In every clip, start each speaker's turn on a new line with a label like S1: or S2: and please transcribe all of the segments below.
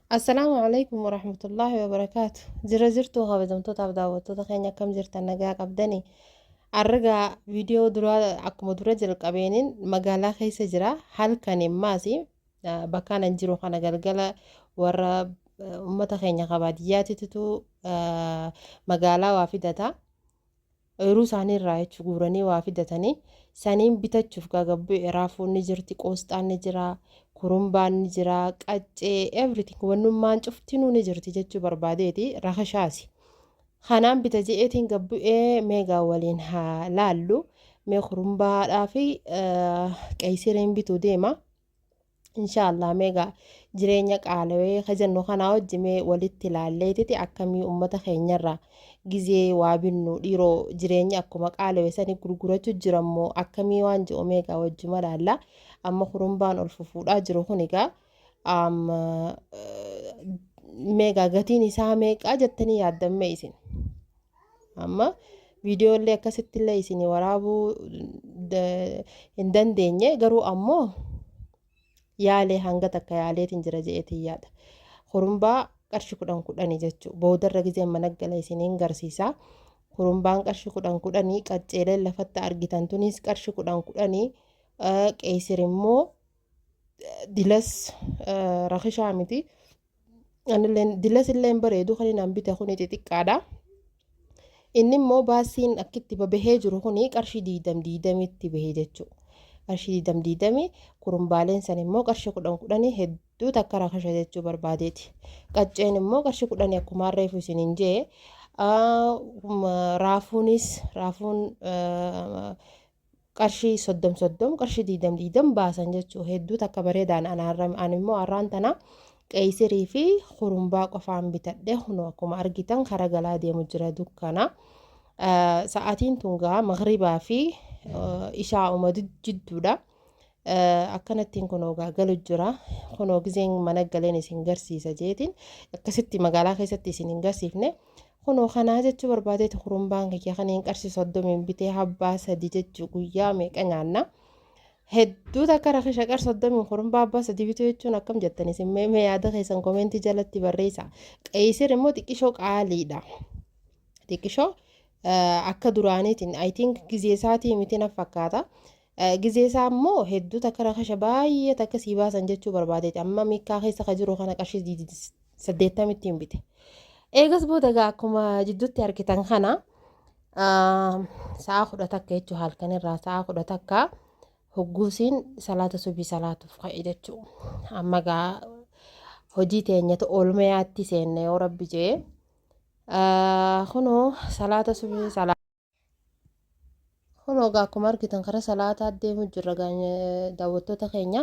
S1: Assalaamu alaikum warahmatullaahi wabarakaatu. Jira jirtuu kabajamtootaaf daawwattoota keenya, akkam jirtan? Nagaa qabdanii? Argaa viidiyoo duraa akkuma dura jalqabeeniin magaalaa keessa jira. Halkan immaas bakkaan an jiru kana galgala warra uummata keenya kabaadiyyaatititu magaalaa waa fidata. Ooyiruu isaanii irraa jechuun guuranii waa fidatanii saniin bitachuuf gagabbu'e. Raafuun ni jirti, qoosxaan ni jira, kurumbaan ni jira, qaccee, everything, wannummaan cuftinuu ni jirti jechuu barbaadeeti rakashaasi. Kanaan bita je'eetiin gabbu'ee. Meegaa waliin haa laallu. Mee kurumbaadhaa fi qeysiriin bituu deema. Inshaallah, meegaa jireenya qaalawee ka jennu kanaa wajji mee walitti ilaalleetiti akkamii ummata keenyarraa gizee waa binnu, dhiiroo, jireenya akkuma qaalawe sani gurgurachuu jirammoo akkamii waan jedhu meegaa wajjuma laalla. Amma kurumbaan ol fufuudhaa jiru kun egaa meegaa gatiin isaa meeqaa jettanii yaaddamme isin? Amma viidiyoolee akkasitti illee isin waraabuu hin dandeenye, garuu ammoo yaalee hanga takka yaaleetiin jira je'eetiin yaada. Kurumbaa qarshi 10 10 jechuu boodarra gizeen mana gala isiniin garsiisa. Kurumbaan qarshi 10 10, qacceeleen lafatti argitan tunis qarshi 10 10, qeesir immoo dilas rakishaa miti. Anilleen dilas illee hin bareedu, kan inni bite kuni xixiqqaadha. Inni immoo baasiin akkitti babahee jiru kuni qarshii 20 20tti bahee jechuudha. Qarshii 20 20, kurumbaaleen san immoo qarshii 10 10, hedduu takka rakasha jechuu barbaadeeti. Qacceen immoo qarshii 10 akkuma reefu isiniin jee. Raafuunis raafuun qarshii 30 30, qarshii 20 20 baasan jechuu. Hedduu takka bareedaan. An immoo har'aan tana qeeysirii fi kurumbaa qofaan bitadhe. Kunoo akkuma argitan kara galaa deemu jira dukkana. Sa'aatiin tun gaa maghribaa fi ishaa'uma jidduudha. Akkanattiin kunoo gaa galu jira. Kunoo gizeen mana galeen isin garsiisa jeetiin akkasitti magaalaa keessatti isin hin garsiifne. Kunoo kanaa jechuu barbaadeeti. Kurumbaan kiyya kaniin qarshii 30n bitee habbaa sadi jechuu guyyaa meeqa nyaanna. Hedduu takka rakisha. Qar 30n kurumbaa abbaa sadi bituu jechuun akkam jettan isin? Mee mee yaada keessan comment jalatti barreessa. Qeysir immoo xiqqishoo qaaliidha. Xiqqishoo akka duraaniitiin, I think, gizee isaatii miti na fakkaata. Gizee isaa immoo hedduu takka rakasha, baay'ee takka sii baasan jechuu barbaadeeti. Amma miikkaa keessa ka jiru kana qarshii 80tti bite. Eegas booda egaa akkuma jidduutti argitan kana sa'a 11 jechuun halkan irraa sa'a 11 hogguusiin salaata subii salaatuuf ka'e jechuudha. Amma gaa hojii teenyatu oolmayaatti seenne yoo rabbi jee. Kunoo salaata subii salaa. Kunoo egaa akkuma argitan karaa salaataa deemu jirra daawwattoota keenya.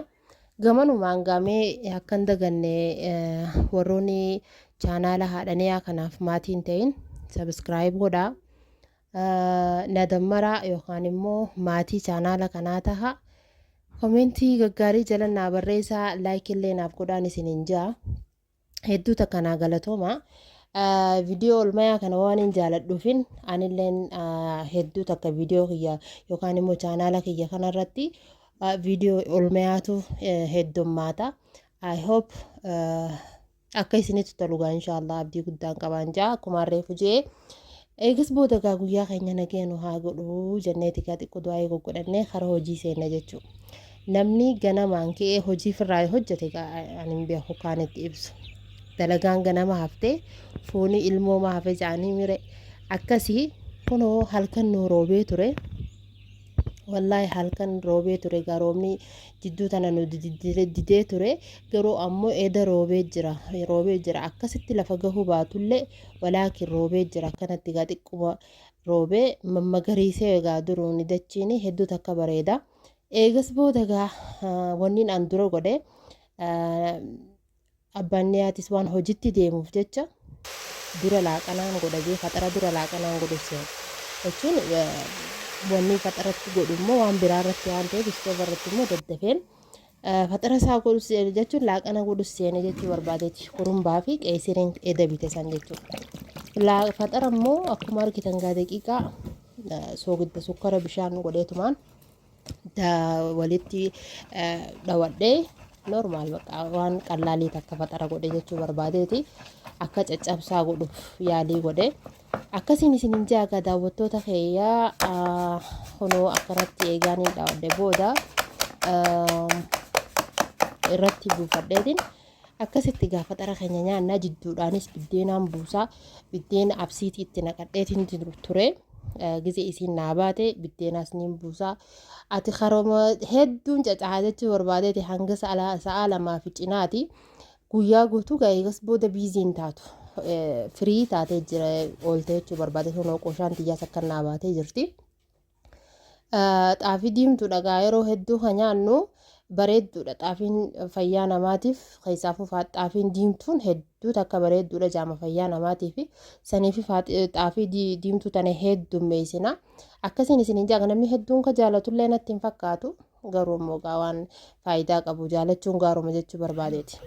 S1: Gamanumaan gaamee akka hin daganne, warroonni chaanaala haadhaniyaa kanaaf maatii hin ta'in subscribe godhaa. Na dammaraa yookaan immoo maatii chaanaala kanaa taha. Comment gaggaarii jala naa barreessaa, like illee naaf godhaan isiniin jaa. Hedduu takka naa galatooma. Viidiyoo olmayaa kana waan hin jaaladhuufin anilleen hedduu takka viidiyoo kiyya yookaan immoo chaanaala kiyya kanarratti viidiyoo olmayaatu heddummaata. I hope akka isinitti tolu gaa inshaallah abdii guddaan qabaan jaa akkuma reefu jee. Eegas booda gaa guyyaa keenya nageenu haa godhu jenneeti gaa xiqqoo du'aayii goggodhannee karaa hojii seenna jechuudha. Namni ganamaan ka'ee hojii firraa hojjete gaa ani hin beeku kaan itti ibsu. Dalagaan ganama haftee foonii ilmooma hafe ja'anii mire akkasii. Kunoo halkan nu roobee ture. Wallaahi halkan roobee ture gaa. Roobni jidduu tana nu didee ture, garuu ammoo eda roobee jira, roobee jira. Akkasitti lafa gahuu baatullee walaakin roobee jira. Akkanatti gaa xiqquma roobee mammagariisee egaa duruun dachiin hedduu takka bareeda. Eegas booda gaa wanniin an dura godhe, abbaan niyaatis waan hojitti deemuuf jecha dura laaqanaan godha jee, faxara dura laaqanaan godhu seena. Jechuun wanni faxaratti godhu immoo waan biraa irratti waan ta'eef istoova irratti immoo daddafeen faxara isaa godhu seene, jechuun laaqana godhu seene jechuu barbaadeeti. Kurumbaa fi qeesiriin eda bite san jechuudha. Faxara immoo akkuma argitan gaa daqiiqaa soogidda sukkara bishaan godheetumaan walitti dhawadhee. Normal bakka waan qallaalii takka faxara godhe jechuu barbaadeeti akka caccabsaa godhuuf yaalii godhe. Akkasiin isin hin jaaga daawwattoota keeyyaa, kunoo akkanatti eegaanii dhawadhe booda irratti buufadheetiin akkasitti gaa faxara keenya nyaannaa. Jidduudhaanis biddeenaan buusaa, biddeena absiitii itti naqadheetiin ture. Gizee isiin naa baate biddeenaas niin buusaa. Ati karoma hedduun cacaa jechuu barbaadeeti hanga sa'a 2 fi cinaati. Guyyaa guutuu gaa eegas booda busy n taatu. Free taatee jira oolte jechuu barbaade. Kunoo qoshaan tiyyaas akka naa baatee jirti. Xaafii diimtuudha gaa yeroo hedduu kan nyaannu, bareedduudha xaafiin fayyaa namaatiif. Keessaafuu xaafiin diimtuun hedduu takka bareedduudha jaama fayyaa namaatiif. Saniif xaafii diimtuu tana heddummeessina. Akkasiin isin hin jaaga, namni hedduun ka jaalatullee natti hin fakkaatu, garuu immoo gaa waan faayidaa qabu jaalachuun gaaruma jechuu barbaadeeti.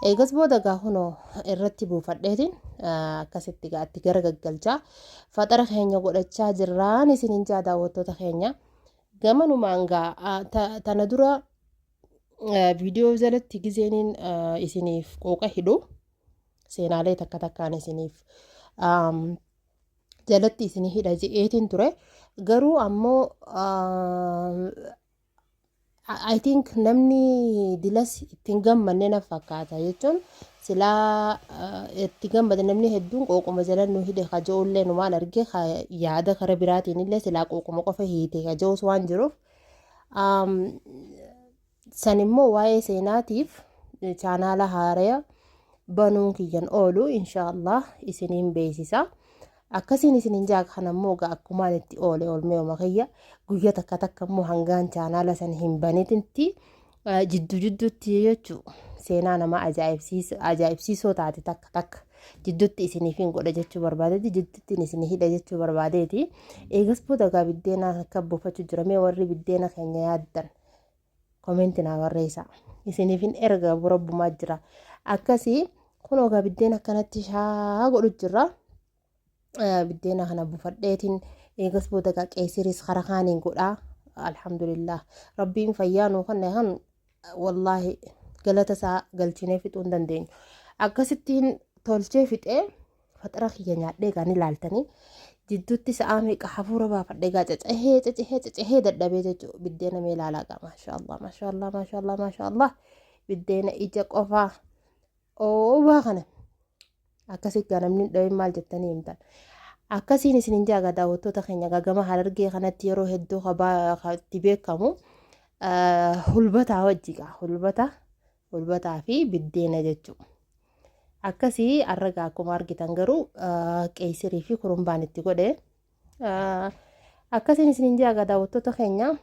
S1: Eegas booda gaa kunoo irratti buufadheetiin akkasitti gaa itti gara gaggalchaa faxara keenya godhachaa jirraan isin hin jaa daawwattoota keenya. Gamanumaan gaa tana dura viidiyoo jalatti gizeeniin isiniif qooqa hidhu seenaalee takka takkaan isiniif jalatti isinii hidha je'eetiin ture. Garuu ammoo I think namni dilas ittiin gammanne na fakkaata, jechuun silaa itti gammade namni hedduun qooquma jala nu hidhe kaja'ullee numaan arge, yaada kara biraatiin illee silaa qooquma qofa hiite kaja'us waan jiruuf, san immoo waa'ee seenaatiif chaanaala haaraya banuun kiyyan oolu, inshaallah isiniin beeksisa. Akkasiin isinin jaa. Kan ammoo gaa akkumaan itti oole oolmeema kiyya guyya takka takka immoo hangaan chaanaala san hin banititti jidduu jidduutti jechuu seenaa nama ajaa'ibsiisoo taate takka takka jidduutti isiniif hin godha jechuu barbaadeeti, jidduutti isinii hidha jechuu barbaadeeti. Eegas booda gaa biddeena akka buufachuu jira. Mee warri biddeena keenya yaaddan comment naa barreessaa, isiniif hin erga, rabbumaa jira. Akkasii kunoo gaa biddeena akkanatti shaa godhu jira. Biddeena kana buufadheetiin eegas booda gaa qeesiris kara kaaniin godhaa. Alhamdulillah, rabbiin fayyaa nuu kanne kan wallaahi galata isaa galchinee fixuu hin dandeenyu. Akkasittiin tolchee fixee faxara kiyya nyaadhee gaa ni laaltanii jidduutti sa'aa meeqa hafuura baafadhee gaa cacahee cacahee cacahee dadhabee jechuudha. Biddeena mee ilaalaa gaa, maashaallah, maashaallah, maashaallah, maashaallah, biddeena ija qofaa oobaa kana akkasii gaa namni hin dhawin maal jettanii himtan? Akkasiin isin hin jaaga daawwattoota keenya. Gama Harargee kanatti yeroo hedduu itti beekamu hulbataa wajji gaa hulbata, hulbataa fi biddeena jechuudha. Akkasii arragaa akkuma argitan garuu qeesirii fi kurumbaan itti godhe. Akkasiin isin hin jaaga daawwattoota keenya.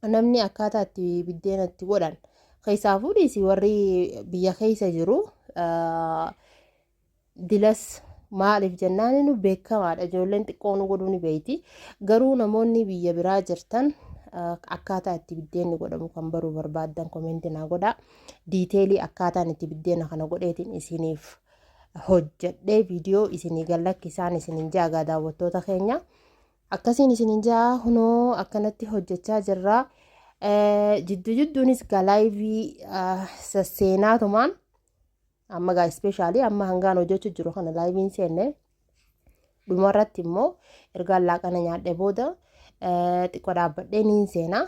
S1: Namni akkaataa itti biddeena itti godhan keessaafuu dhiisi, warri biyya keessa jiru dilas maaliif jennaan nu beekamaadha, ijoolleen xiqqoo nu godhuu ni beeyti. Garuu namoonni biyya biraa jirtan akkaataa itti biddeenni godhamu kan baruu barbaaddan comment naa godhaa. Detail akkaataan itti biddeena kana godheetiin isiniif hojjedhee viidiyoo isinii gallakkisaan isinin jaagaa daawwattoota keenya. Akkasiin isinin jaa, kunoo akkanatti hojjechaa jirra. Jidduu jidduunis gaa live sasseenaatumaan amma gaa especially amma hangaan hojjechuu jiru kana live n seenne. Dhumarratti immoo ergaan laaqana nyaadhe booda xiqqoo dhaabbadhee niin seenaa.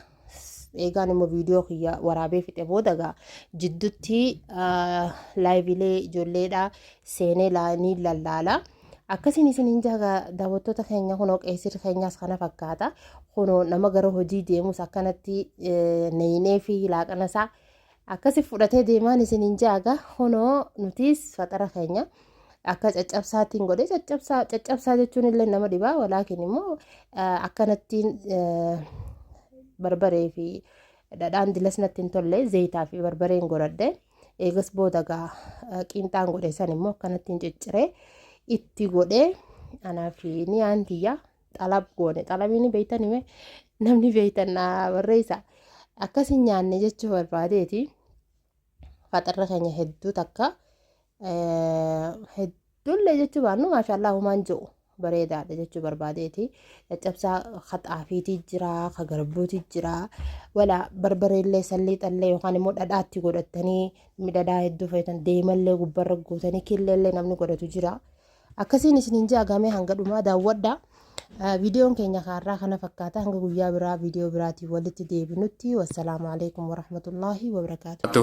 S1: Eegaan immoo viidiyoo kiyya waraabee fixe booda gaa jidduutti live ilee ijoolleedha seenee ni lallaala. Akkasiin isin hin jaaga daawwattoota keenya. Kunoo qeessirri keenyaas kana fakkaata. Kunoo nama gara hojii deemus akkanatti neeyinee fi laaqana isaa akkasi fudhatee deemaan isin hin jaaga. Kunoo nutis faxara keenya akka caccabsaatiin godhe. Caccabsaa caccabsaa jechuun illee nama dhibaa, walaakin immoo akkanattiin barbaree fi dhadhaan dilas natti hin tolle, zayitaa fi barbareen godhadhe. Eegas booda gaa qiinxaan godhe san immoo akkanattiin cicciree itti godhee anaa fi ni aantiyya xalab goone. Xalabiin beeytan hime, namni beeytan naa barreessa. Akkasin nyaanne jechuu barbaadeeti. Faxarra keenya hedduu takka hedduullee jechuu baannu, maashaallah, humaan jiru Bareedaadha jechuu barbaadeeti. Caccabsaa ka xaafiitii jira, ka garbuutii jira. Wala barbareellee salliixallee yookaan immoo dhadhaatti godhatanii dhadhaa hedduu fayyadaman deemallee gubbarra guutanii killeellee namni godhatu jira. Akkasiin isiniin ja'a gamee hanga dhumaa daawwadha. Viidiyoon keenya kaarraa kana fakkaata hanga guyyaa biraa viidiyoo biraatiin walitti deebinutti wassalaamu alaikum warahmatullaahi wabarakaatu.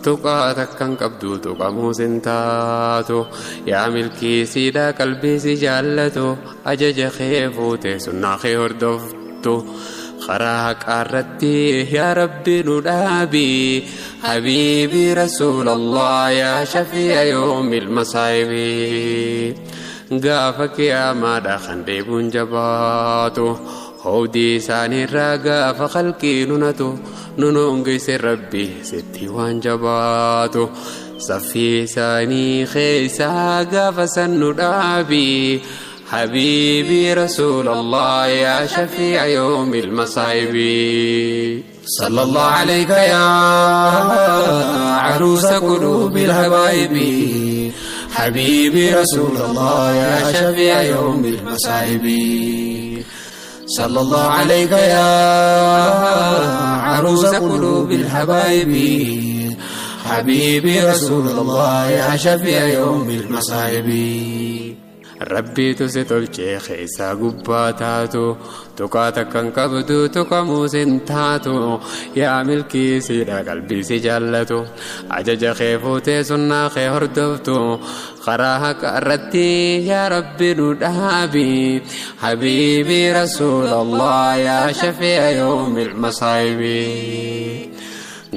S2: Tuqaa takkan qabdu tuqamuu sin taatu yaa milkii siidhaa qalbii si jaallatu ajaja kee fuute sunnaa kee hordoftu karaa haqaarratti yaa rabbi nu dhaabi habiibi rasuulallah yaa shafii'a yoomil masaa'ibi gaafa kiyaamaadha kan deebuun jabaatu howdii isaaniirraa gaafa khalqii nunatu nunoongeyse rabbi sitti waan jabaatu saffii isaanii keeysaa gaafa san nu dhaabi habiibii rasuulallah yaa shafii'a yoomil masaa'ibi.
S3: صلى الله عليك يا عروس قلوب الحبايب حبيبي رسول الله يا شفيع يوم المصائب صلى الله عليك يا عروس قلوب الحبايب حبيبي رسول الله يا شفيع يوم المصائب.
S2: Rabbiitu si tolchee keessaa gubbaa taatu tuqaa takkan qabdu tuqamuu sin taatu yaa milkii siidha qalbii si jaallatu ajaja kee fuutee sunnaa kee hordoftu karaa haqa irratti yaa rabbi nu dhaabi habiibii rasuulallah yaa shafii'a yoomil masaa'ibi.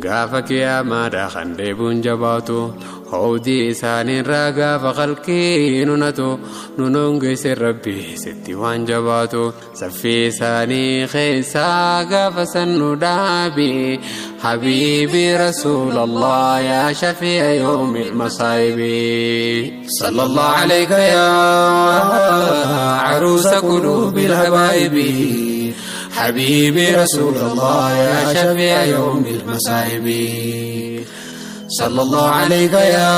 S2: Gaafa kiyaamaadha kan deebuun jabaatu howdii isaaniirraa gaafa khalqii nunatu nunoongeesse rabbi sitti waan jabaatu saffii isaanii keessaa gaafa san nu dhaabi habiibii rasuulallah yaa shafii'a yoomil masaa'ibi.
S3: صلى الله عليك يا عروس قلوب الحبايب حبيبي رسول الله يا شفيع يوم المصائب صلى الله عليك يا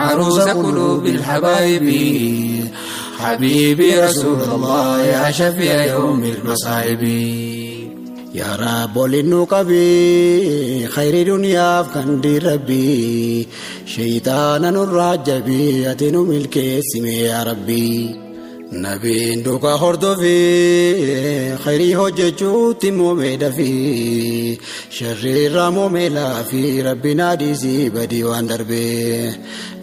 S3: عروس قلوب الحبايب حبيبي رسول الله يا شفيع يوم المصائب.
S4: يا رب ولنو قبي خير دنيا كندي ربي شيطان نراجبي أتنو ملكي سمي يا ربي نبي دوكا هردوفي خيري هججوتي مومي في شر رامو ميلا في ربي نادي بدي وان دربي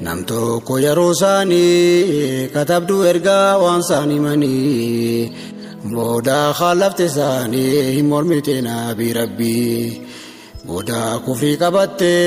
S4: نمتو كو يروساني كتبدو ارغا وانساني مني booda خلفت isaanii hin mormite nabii rabbii booda kufrii qabatte.